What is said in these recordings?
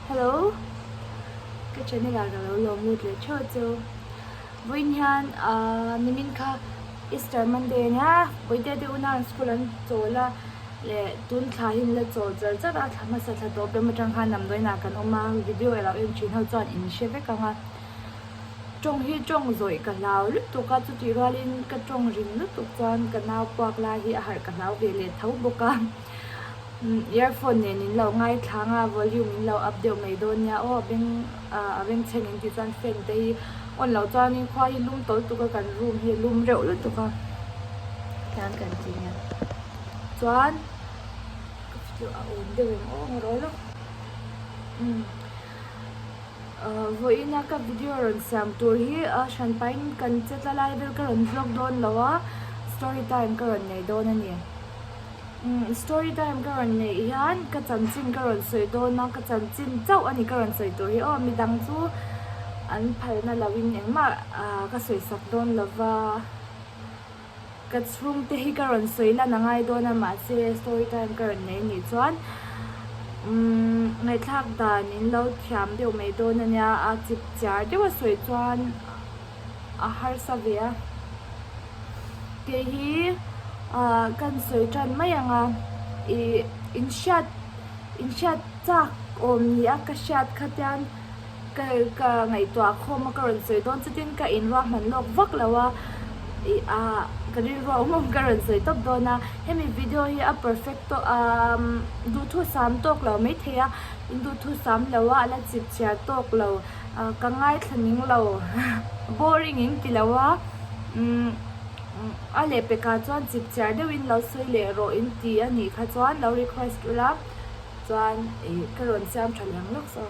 Hello ka channel ah ka lo lawm lut leh theuh chu vawiin hian ahh nimin kha Easter Monday a nia Puitea te unau an school an chawl a leh tun thla hi an la chawl char char a thla hmasa thla tawp lam atang khan damdawiin ah kan awm a video erawh en thin ho chuan in hre vek ang a. Tawng hi tawng zawih ka hlau lutuk a, chutih rualin ka tawng ring lutuk chuan ka nau puak lai hi a harh ka hlau ve leh tho bawk a. Earphone nen in lo ngaithlang a, volume in lo up deuh mai dawn nia aw, a beng a bengchheng in tih chuan fan te hi on loh chuanin khua hi lum tawl tuk a, kan room hi a lum reuh lutuk a, tiang kan ti nia. Chuan ka video a awm deuh em aw ngaw rawh lawk. Vawiina ka video rawn siam tur hi hran pahin kan che tla lai vel ka rawn vlog dawn lo a, story time ka rawn nei dawn a ni. Story time ka rawn neih hian ka chanchin ka rawn sawi dawn a, ka chanchin chauh a ni ka rawn sawi tur hi aw, midang chu an phalna loin engmah ka sawi sak dawn lo va. Ka chhungte hi ka rawn sawi lan a ngai dawn a mahse story time ka rawn nei anih chuan umm ngaihthlak dan in lo thiam deuh mai dawn a nia a chip chiar deuh a sawi chuan a harsa ve a kei hi ah kan sawi tan mai ang a ih inhriat inhriat chak awm ni a ka hriat kha tian. Ka ka ngaihtuah khawm a ka rawn sawi dawn chutin ka inruahman lawk vak lo a ih ah ka rilru awm awm ka rawn sawi tawp dawn a hemi video hi a perfect tawh umm duhthusam tawk lo maithei a in duhthusam lo a a la chip chhiar tawk lo ah ka ngaithla ning lo boring in ti lo a umm a lehpekah chuan chip chhiar deuhin lo sawi leh rawh in ti a nih kha chuan lo request ula chuan ih ka rawn siam tha leh ang lawk saw.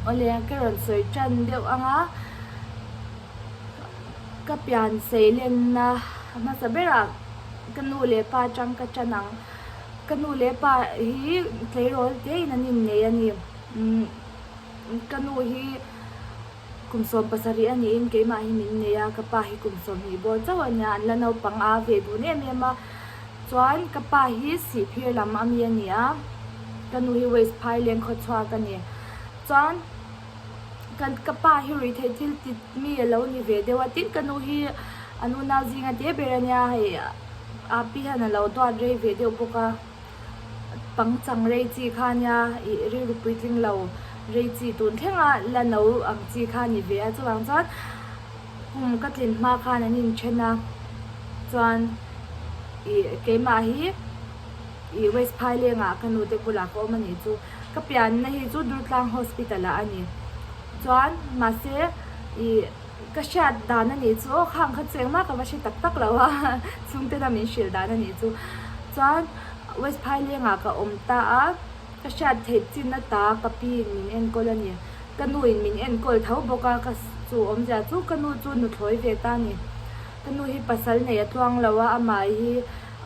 Awle ka rawn sawi tan deuh ang a, ka pian seilenna hmasa berah ka nu leh pa atang ka tan ang. Ka nu leh pa hi tleirawl tein an innei a ni. Ka nu hi. Kum 70 a niin keimah hi min nei a, ka pa hi kum 20 bawr chauh a nia, an la naupang a ve dun em em a. Chuan ka pa hi Sihphir lam a mi a ni a, ka nu hi West Phaileng khawchhuak a ni. Chuan kan ka pa hi ruihtheih thil ti mi a lo ni ve deuh a, tin ka nu hi an unau zinga te ber a nia, hei a pi hian a lo duat rei ve deuh bawk a. Pangchang rei chi kha nia ih rilru puitling lo rei chi tun thlenga la no ang chi kha a ni ve a chuvang chuan kum ka tlin hma khan an inthen a chuan ih keimah hi ih West Phailengah ka nu te bulah ka awm a nih chu ka pianna hi chu Durtlang Hospital ah a ni chuan mahse ih. Ka hriat dan a nih chu aw khang kha chu engmah ka va hre tak tak lo a, chhungte lam min hrilh dan a nih chu. Chuan West Phailengah ka awm ta a, ka hriat theih chin ata ka pi in min enkawl a ni. Ka nu in min enkawl tho bawk a, ka chu awmzia chu ka nu chu nuthlawi ve ta a ni. Ka nu hi pasal nei a tluang lo a, amah hi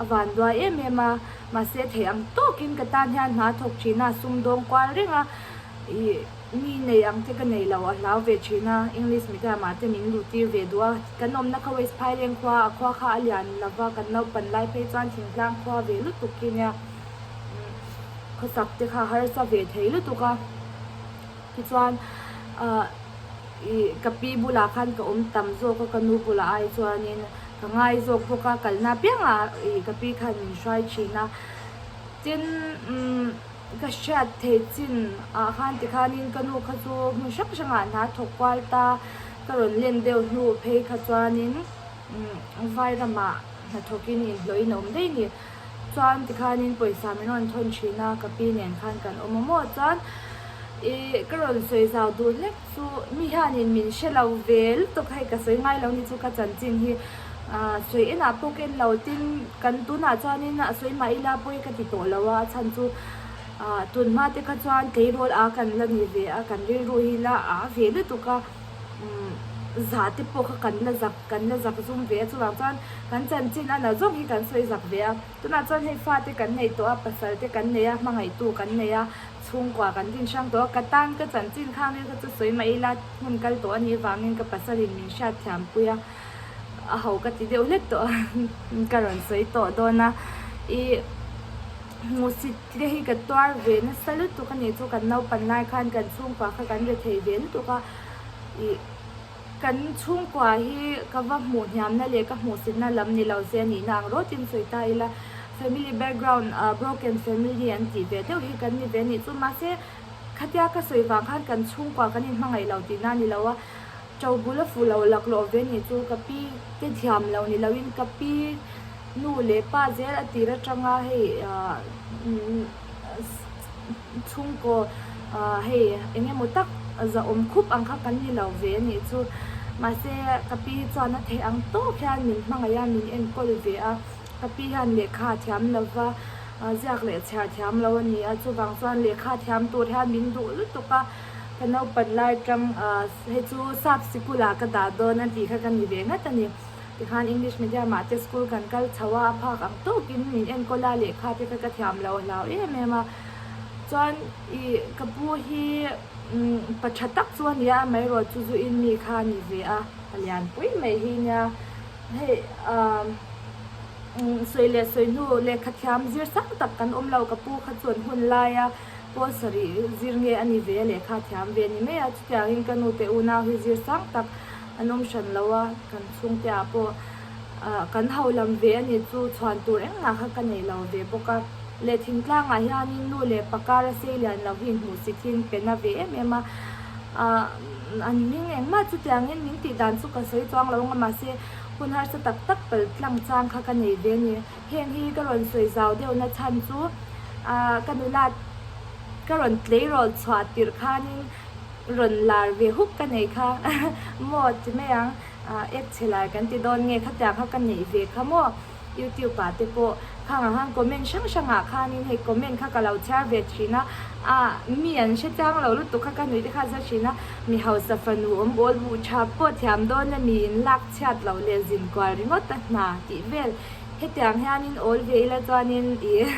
a van duai em em a, mahse theih ang tawkin ka tan hian hna thawk thin a, sumdawng kual reng a, ih. Mi nei ang te ka nei lo, a hlau ve thin a, English medium ah te min luh tir ve duh a, kan awmna kha West Phaileng khua, a khua kha a lian lo va, kan naupan lai phei chuan thingtlang khua ve lutuk khi nia, khawsak te kha harsa ve thei lutuk a, tichuan ah ih ka pi bulah khan ka awm tam zawk a, ka nu bulah ai chuanin ka ngai zawk bawk a, kalna apiangah ih ka pi khan min hruai thin a, tin umm. Ka hriat theih chin ah khan tikhanin ka nu kha chu hmun hrang hrangah hna thawk kual ta, ka rawn len deuh hnu phei kha chuanin vai ramah hnathawkin inhlawhin a awm daih a ni. Chuan tikhanin pawisa min rawn thawn thin a, ka pi nen khan kan awm a maw chuan ih ka rawn sawi zau duh hlek chu mi hianin min hre lo ve lutuk hei ka sawi ngai lo ni chu ka chanchin hi ah sawi enah pawh ka en lo tin kan tunah chuanin a sawi mah ila pawi ka ti tawh lo a a chhan chu ah tun hma te kha chuan tleirawl a kan la ni ve a kan rilru hi la a ve lutuk a umm zah te pawh kha kan la zak kan la zak zum ve a chuvang chuan kan chanchin a na zawng hi kan sawi zak ve a tunah chuan hei fate kan nei tawh a pasal te kan nei a hmangaihtu kan nei a. Chhungkua kan din hrang tawh a, ka tan ka chanchin khang vel kha chu sawi mah ila hmun kal tawh a nih vangin ka pasalin min hriat thiam pui a. a ho ka ti deuh hlek tawh a ka rawn sawi tawh dawn a ih hmuhsit te hi ka tuar ve nasa lutuk a nih chu kan naupan lai khan kan chhungkua kha kan ri thei ve lutuk a ih kan chhungkua hi ka va hmuh hniamna leh ka hmuhsitna lam ni lo se a nihna ang rawtin sawi ta ila family background ah broken family an tih ve deuh hi kan ni ve a nih chu mahse khatia ka sawi vang khan kan chhungkua kan inhmangaih lo tihna a ni lo a. Ṭo bul a fuh lo laklawh ve nih chu ka pi te thiam lo ni loin ka pi nu leh pa zel a tir aṭanga hei ah chhungkaw ah hei eng emaw tak zahawm khup ang kha kan ni lo ve a nih chu. Mahse ka pi chuan a theih ang tawk hian min hmangaih a min enkawl ve a, ka pi hian lehkha a thiam lo va, ziak leh chhiar thiam lo a ni a, chuvang chuan lehkha thiam tur hian min duh lutuk a. Ka naupan lai tang hei chu sap sikul ah ka dah dawn a tih kha ka ni ve ngat a ni. Tikhan English medium ah te school kan kal chho a, a phak ang tawkin min enkawl a, lehkha te kha ka thiam lo hlau em em a. Chuan ih ka pu hi pa tha tak chu a ni a, amaherawh chu zu in mi kha a ni ve a, pa lian pui mai hi nia. Hei ah sawi leh sawi hnu lehkha thiam zir sang tak kan awm lo, ka pu kha chuan hun lai a. Pawl sarih zir nge a ni ve a lehkha thiam ve ni mai a, chutiangin ka nu te unau hi zir sang tak an awm hran lo a, kan chhungte ah pawh ah kan ho lam ve a ni chu chhuan tur engmah kha ka nei lo ve bawk a. Leh thingtlangah hianin nu leh pa kar a sei lian lo hi inhmuh si thin pe na ve em em a, ah an hming engmah chutiangin min tih dan chu ka sawi chuang lo ang a mahse hun harsa tak tak pal tlang chang kha ka nei ve a ni. Heng hi ka rawn sawi zau deuh na chhan chu ah ka nula ka rawn tleirawl chhuah tirh khanin rawn lar ve huk ka nei kha maw ti mai ang ah ek chhe lar kan ti dawn nge khatiang kha ka neih ve kha maw youtube ah te pawh khang ah khan comment hrang hrang ah khanin hei comment kha ka lo chhiar ve thin a ah mi an hre chiang lo lutuk kha ka nuih te kha a za thin a mi hausa fanu awm awl buh tha pawh thiam dawn a mi in lak chhiat loh leh zin kual ringawt a hna tih vel. Hetiang hianin awl ve ila chuanin ih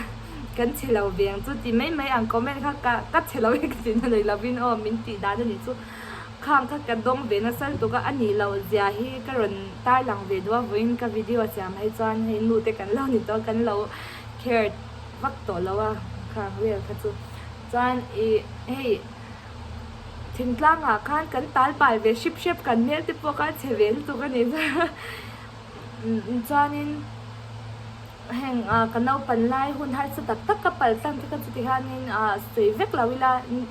kan chhe lo ve ang chu ti mai mai ang comment kha ka ka chhe lo e ka ti na nei lovin aw min tih dan a nih chu khang kha ka dawng ve nasa lutuk a a nih loh zia hi ka rawn tarlang ve duh a vawiin ka video siam hi chuan hei nu te kan lo ni tawh a kan lo care vak tawh lo a khang vel kha chu chuan ih hei thingtlangah khan kan tal pai ve hrip hrep kan hmel te pawh kha a chhe ve lutuk a nih chuan. Chuanin heng ah ka naupan lai hun harsa tak tak ka pal tlang te kha chuti hianin ah sawi vek lo ila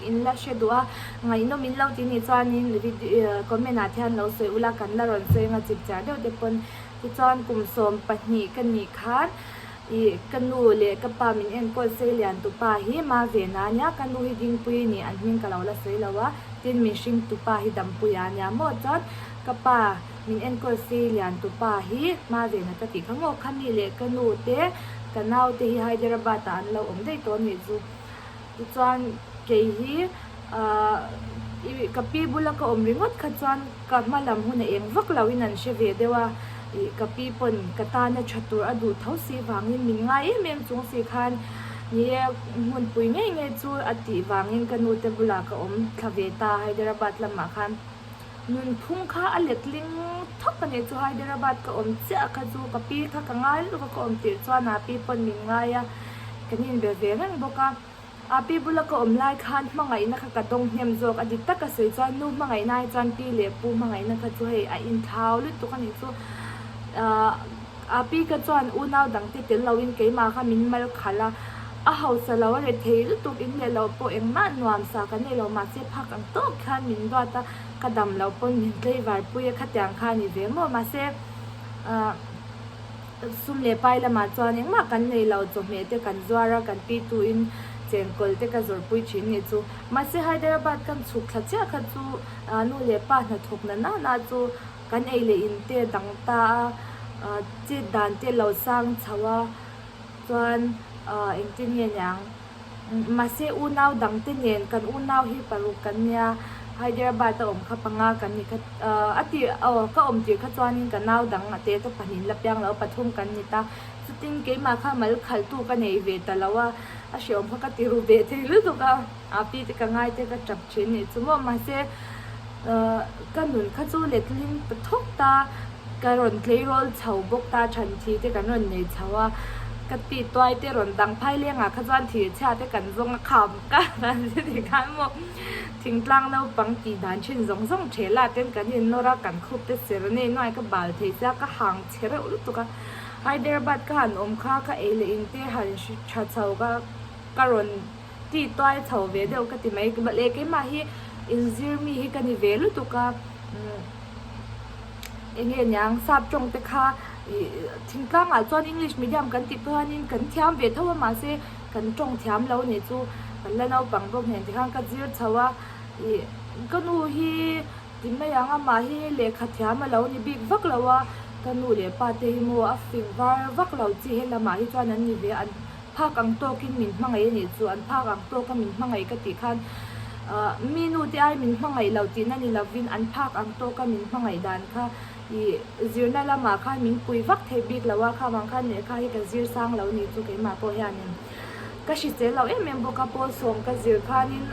in la hre duh a, ngaihnawm in lo ti nih chuanin comment ah te hian lo sawi ula kan la rawn sawi anga chipchiar deuh te pawn tichuan kum 12 ka nih khan ih ka nu leh ka pa min enkawl sei lian tu pa hi ma ve na ania ka nu hi Dingpui a nih an hming ka lo la sawi lo a tin min hring tu pa hi Dampuia ania maw chuan ka pa. Min enkawl si lian tu pa hi hma ve na ka tih kha maw? Kha mi leh ka nu te ka nau te hi Hyderabad ah an lo awm daih tawh a nih chu. Tichuan kei hi ahh i ka pi bula ka awm ringawt kha chuan ka hma lam hun a eng vak lo in an hre ve deuh a, ih ka pi pawn ka tana tha tur a duh tho si vangin min ngai em em chung si khan ni e hmunpui ngei ngei chu a tih vangin ka nu te bulah ka awm thla ve ta Hyderabad lamah khan. Nunphung kha a letling thawk a nih chu Hyderabad ka awm chiah kha chu ka pi kha ka ngai lutuk a ka awm tirh chuan a pi pawn min ngai a kan inbe ve reng bawk a a pi bula ka awm lai khan hmangaihna kha ka dawng hnem zawk a dik tak a sawi chuan nu hmangaihna ai chuan pi leh pu hmangaihna kha chu hei a inthlau lutuk a nih chu ahh A pi ka chuan unau dangte tel loin keimah kha min mal khalh a, a hausa lo a re thei lutuk in leh loh pawh engmah nuam sa kan nei lo mahse phak ang tawk khan min duat a, ka dam loh pawn min tlei var pui a khatiang kha a ni ve maw mahse ah sum leh pai lamah chuan engmah kan nei lo chawhmeh te kan zuar a kan pi tuin chengkawl te ka zawrh pui thin nih chu mahse Hyderabad kan chhuk thla chiah kha chu nu leh pa hnathawk na nana chu. Kan ei leh in te dang ta a, chet dan te lo sang chho a, chuan engtin nge niang, mahse unau dang te nen kan unau hi paruk kan nia, Hyderabad a awm kha panga kan ni kha, a tir aw ka awm tir kha chuanin ka nau dang a te te pahnih la piang lo pathum kan ni ta, chutin keimah kha mal khalhtu ka nei ve ta lo a, a hreawm kha ka ti ru ve thei lutuk a. A pi te ka ngai te ka tap thin nih chu maw mahse ka nun kha chu letling ta thawk ta. Ka rawn tleirawl chho bawk ta than thi te kan rawn nei chho a, ka ti tuai te rawn dang phai lengah kha chuan thir chhia te kan zawng a kham ka han ti ti khan maw thingtlang naupang tih dan thin zawng zawng thela ten kan in nawr a kan khup te ser nei nuai ka bal thei sia ka hang chhe reuh lutuk a Hyderabad ka han awm kha ka ei leh in te han hri tha chho ka ka rawn ti tuai chho ve deuh ka ti mai leh keimah hi inzir mi hi ka ni ve lutuk a. Eng nge niang sap tawng te kha ih thingtlang ah chuan english medium kan tih pawh hianin kan thiam ve tho a mahse kan tawng thiam lo nih chu kan la naupang bawk nen tikhan ka zir chho a ih ka nu hi ti mai ang amah hi lehkha thiam a lo ni bik vak lo a ka nu leh pa te hi maw a fing var vak lo chi helamah hi chuan an ni ve a. Phak ang tawkin min hmangaih a nih chu, an phak ang tawka min hmangaih ka tih khan mi nu te ai min hmangaih lo tihna ni lovin an phak ang tawka min hmangaih dan kha ih zirna lamah khan min pui vak thei bik lo a, kha vang khan lehkha hi ka zir sang lo nih chu keimah pawh hianin ka hrisel lo em em bawk a, pawl sawm ka zir khanin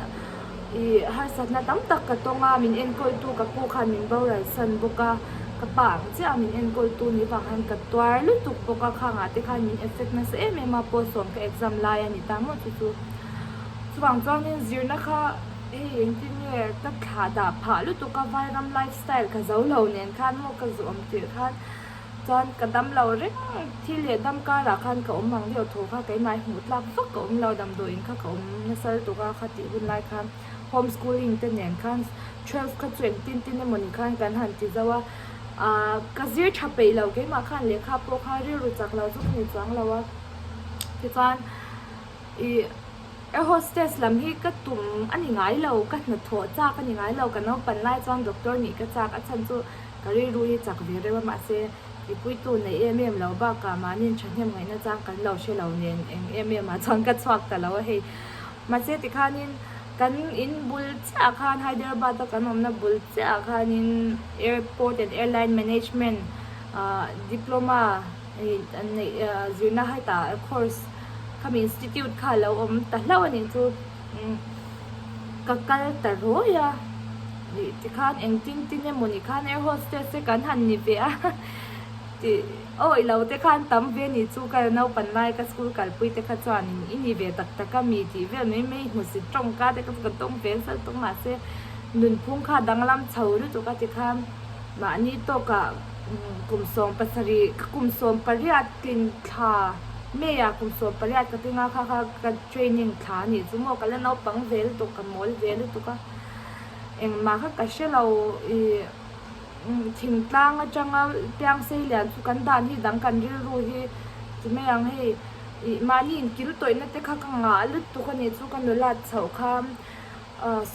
ih harsatna tam tak ka tawng a, min enkawltu ka pu khan min boral san bawk a, ka pa ang chiah a min enkawltu ni vang khan ka tuar lutuk bawk a, khangah te khan min effect nasa em em a, pawl sawm ka exam lai a ni ta maw chu chu. Chuvang chuanin zirna kha hei engtin nge ka thlah dah phah lutuk a, Vairam life style ka zo lo nen khan maw ka zu awm tirh khan chuan ka dam lo reng thil leh dam karah khan ka awm ang deuh tho kha keimah i hmuh tlak vak ka awm lo damdawiin kha ka awm nasa lutuk a kha tih hun lai khan home schooling te nen khan twelve kha chu engtin tin emawni khan kan han ti zo a ahh ka zir tha peih lo keimah khan lehkha pawh kha rilru chak lo chu ka ni chuang lo a tichuan ih air hostess lam hi ka tum a ni ngai lo ka hnathawh chak a ni ngai lo ka naupan lai chuan doctor nih ka chak a chhan chu Ka rilru hi chak ve reuh a mahse mipuitu neih em em lo bakah mahniin thahnem ngaihna chang kan lo hre lo nen eng em em ah chuan ka chhuak ta lo a hei. Mahse tikhanin kan in bul chiah ah khan Hyderabad a kan awmna bul chiah ah khanin Airport and Airline Management ah diploma an neih zirna hetah course khami institute kha a lo awm ta hlauh a nih chu. Ka kal ta ruai a, ih tikhan engtin tin emawni khan air hostess te kan han ni ve a tih awi lo te khan tam ve ni chu ka naupan lai ka school kalpui te kha chuanin i ni ve tak tak a mi tih vel mai mai hmusit tawngka te kha chu ka tawng ve nasa lutuk mahse nunphung kha danglam chho lutuk a tikhan mahni tawkah kum 70 ka kum 18 tlin thla May ah kum 18 ka tinga kha kha ka Training thla a nih chu maw ka la naupang ve lutuk ka mawl ve lutuk a engmah kha ka hre lo ih thingtlang atanga piang sei lian chu kan dan hi dang kan rilru hi ti mai ang hei ih mahni inkil tawihna te kha ka ngah lutuk a nih chu ka nulat chhoh kha.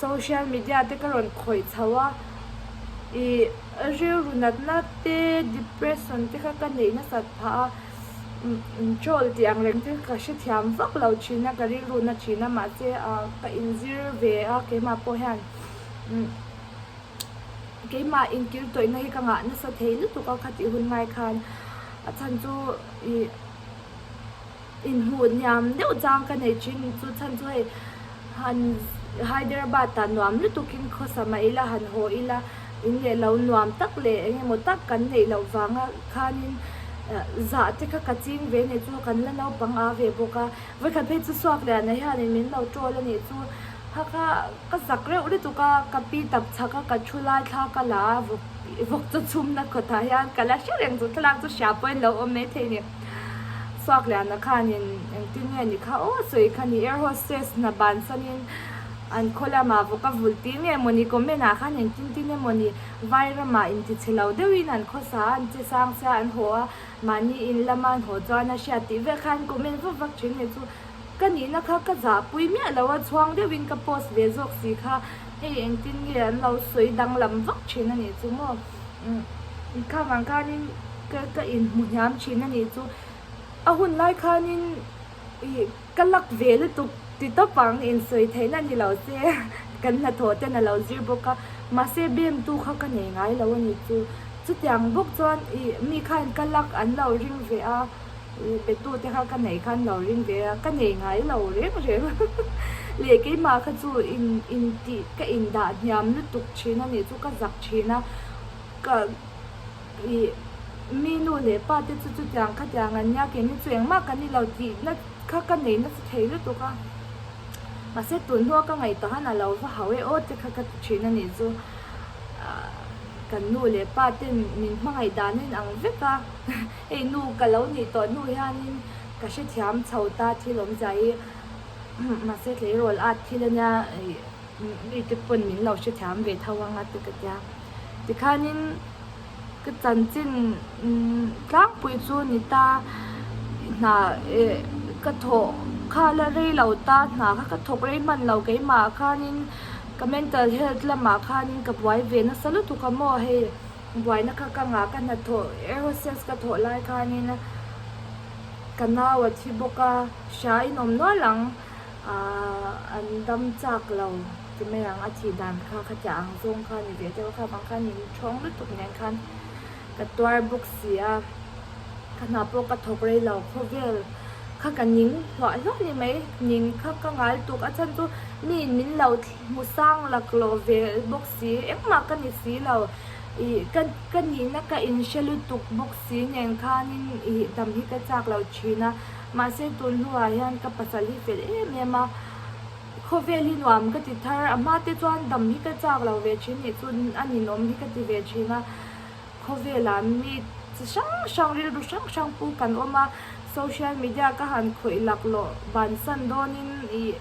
Social media te ka rawn khawih chho a, ih rilru natna te depression te kha ka neih nasat phah a, control tih ang reng te ka hrethiam vak lo thin a, ka rilru na thin a mahse ah ka inzir ve a keimah pawh hian keimah inkil tawihna hi ka ngah nasa thei lutuk a khatih hun ngai khan a chhan chu ih. Inhmuh hniam deuh chang ka nei thin chu chhan chu hei han Hyderabad ah nuam lutukin khawsa mah ila han haw ila in leh lo nuam tak leh eng emaw tak kan neih loh vanga khanin zah te kha ka ching ve nih chu kan la naupang a ve bawk a vawikhat phei chu suak lian ah hianin min lo troll a nih chu kha kha ka zak reuh lutuk a ka pi tap chhak a ka thu lai thla ka la a vawk vawk chaw chhumna kawtah hian ka la hre reng chu thlalak chu hria pawhin lo awm maithei a ni. Suakliana khanin engtin nge ni kha aw sawi kha ni air hostess hna bansanin an khaw lamah vawk a vul tir nge mawni comment ah khan engtin tin emawni vai ramah intichhe lo deuhin an khawsa a an che sang sia an haw a mahni in lama an haw chuan a hriat tih vel khan comment vak vak thin ni chu ka nihna kha ka zahpui miah lo a chhuang deuhin ka post ve zawk si kha hei engtin nge an lo sawi danglam vak thin a nih chu maw. Khang ang khanin ka ka inhmu hniam thin a nih chu a hun lai khanin ih ka lak ve lutuk ti tawp ang insawi theihna ni lo se kan hnathawh ten a lo zir bawk a mahse bem tu kha ka nei ngai lo a nih chu chutiang bawk chuan ih mi khan ka lak an lo ring ve a ih pe tu te kha ka nei khan lo ring ve a ka nei ngai lo reng reng leh keimah kha chu in intih ka indah hniam lutuk thin a nih chu ka zak thin a. Ka ih. Mi nu leh pa te chu chutiang khatiang an nia, keini chu engmah kan ni lo tihna kha ka nei nasa thei lutuk a. Mahse tun hnua ka ngaihtuah han a lo va hau e aw te kha ka ti thin a nih chu. Kan nu leh pa ten min hmangaih dan in ang vek a, hei nu ka lo nih tawh hnu hianin ka hrethiam chho ta thil awmzia hi mahse tleirawl at thil a nia ih mite pawn min lo hrethiam ve tho ang a te ka tia. Tikhanin ka chanchin tlangpui chu ni ta hna eh ka thawh kha la rei lo ta hna kha ka thawk rei hman lo keimah ah khanin ka mental health lamah khanin ka buai ve nasa lutuk a maw hei buaina kha ka ngah ka hnathawh air hostess ka thawh lai khanin ka nau a thi bawk a hria in awm nual ang. Ahh an dam chak lo ti mai ang a thih dan kha khatiang ang zawng kha ni ve deuh a kha vang khan min thawng lutuk nen khan ka tuar bawk si a ka hna pawh ka thawk rei lo khawvel kha ka ning hluah hluah ni mai ning kha ka ngal tuk a chhan chu mi in min lo hmu sang laklawh ve bawk si engmah ka ni si lo ih ka ka nihna ka inhre lutuk bawk si nen khanin ih dam hi ka chak lo thin a. Mahse tun hnuah hian ka pasal hi fel em em a, khawvel hi nuam ka ti thar, a hma te chuan dam hi ka chak lo ve thin nih chu a ninawm hi ka ti ve thin a, khawvelah mi chi hrang hrang rilru hrang hrang pu kan awm a, social media ka han khawih laklawh bansan dawnin ih.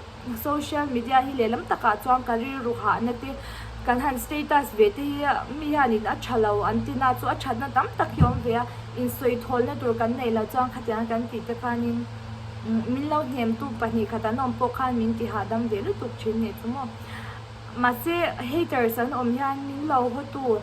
Social media hi lehlam takah chuan ka rilru hahna te kan han status ve te hi mi hianin a tha lo an ti na chu a thatna tam tak hi a awm ve a, insawi thawlna tur kan neih loh chuan khatiang kan tih te khanin min lo hnemtu 2 khat an awm pawh khan min ti hahdam ve lutuk thin nih chu maw. Mahse haters an awm hian min lo hawtu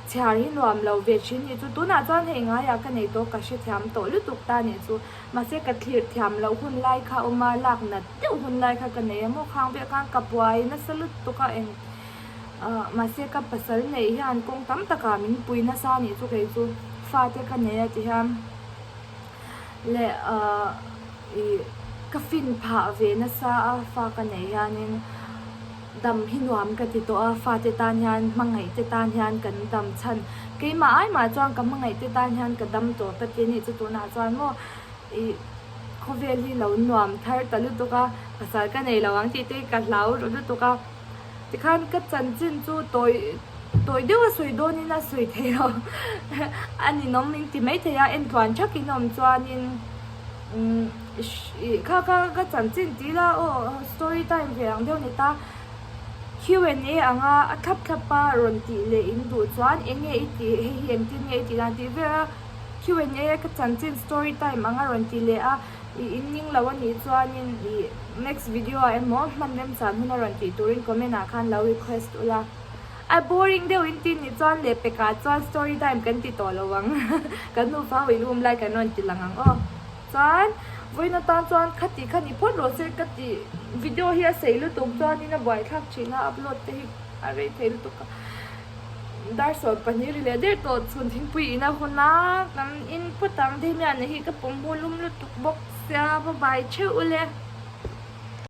chhiar hi nuam lo ve thin nih chu tunah chuan hei ngaiah ka nei tawh ka hrethiam tawh lutuk ta nih chu. Mahse ka thlir thiam loh hun lai kha awm a, lak nat deuh hun lai kha ka nei a maw khang vel khan ka buai nasa lutuk a eng ah mahse ka pasal neih hian kawng tam takah min pui nasa anih chu kei chu fate ka nei a ti hian leh ah ih ka fin phah ve nasa a fa ka neih hianin dam hi nuam ka ti tawh a fate tan hian hmangaih te tan hian kan dam chhan keimah ai mah chuan ka hmangaih te tan hian ka dam tawh ka ti anih chu tunah chuan maw ih khawvel hi lo nuam thar ta lutuk a pasal ka nei lo ang tih te ka hlau ru lutuk a tikhan ka chanchin chu tawi tawi deuh a sawi dawnin a sawi thei lo a ninawm min ti maithei a entluan thakin awm chuanin umm ih kha kha ka chanchin tih ila aw story time ve ang deuh a ni ta Q and A anga a thlap thlap a rawn tih leh in duh chuan eng nge i tih hei hi engtin nge i tih dan tih vel a Q and A ka chanchin story time anga rawn ti leh a ih in ning lo a nih chuanin ih next video ah emaw hman remchan hun a rawn tih turin comment ah khan lo request ula a boring deuh in tih nih chuan leh pekah chuan story time kan ti tawh lo ang kan nufa ho in um lai kan rawn ti lang ang aw. Chuan vawiin atan chuan khati kha ni phawt rawh se ka ti video hi a sei lutuk chuanin a buaithlak thin a upload te hi a rei thei lutuk a dar 12 ri leh der tawh chhun thingpui in a hun a kan in phawt ang Damian-a hi ka pawm hmu lum lutuk bawk sia bye bye theuh ule.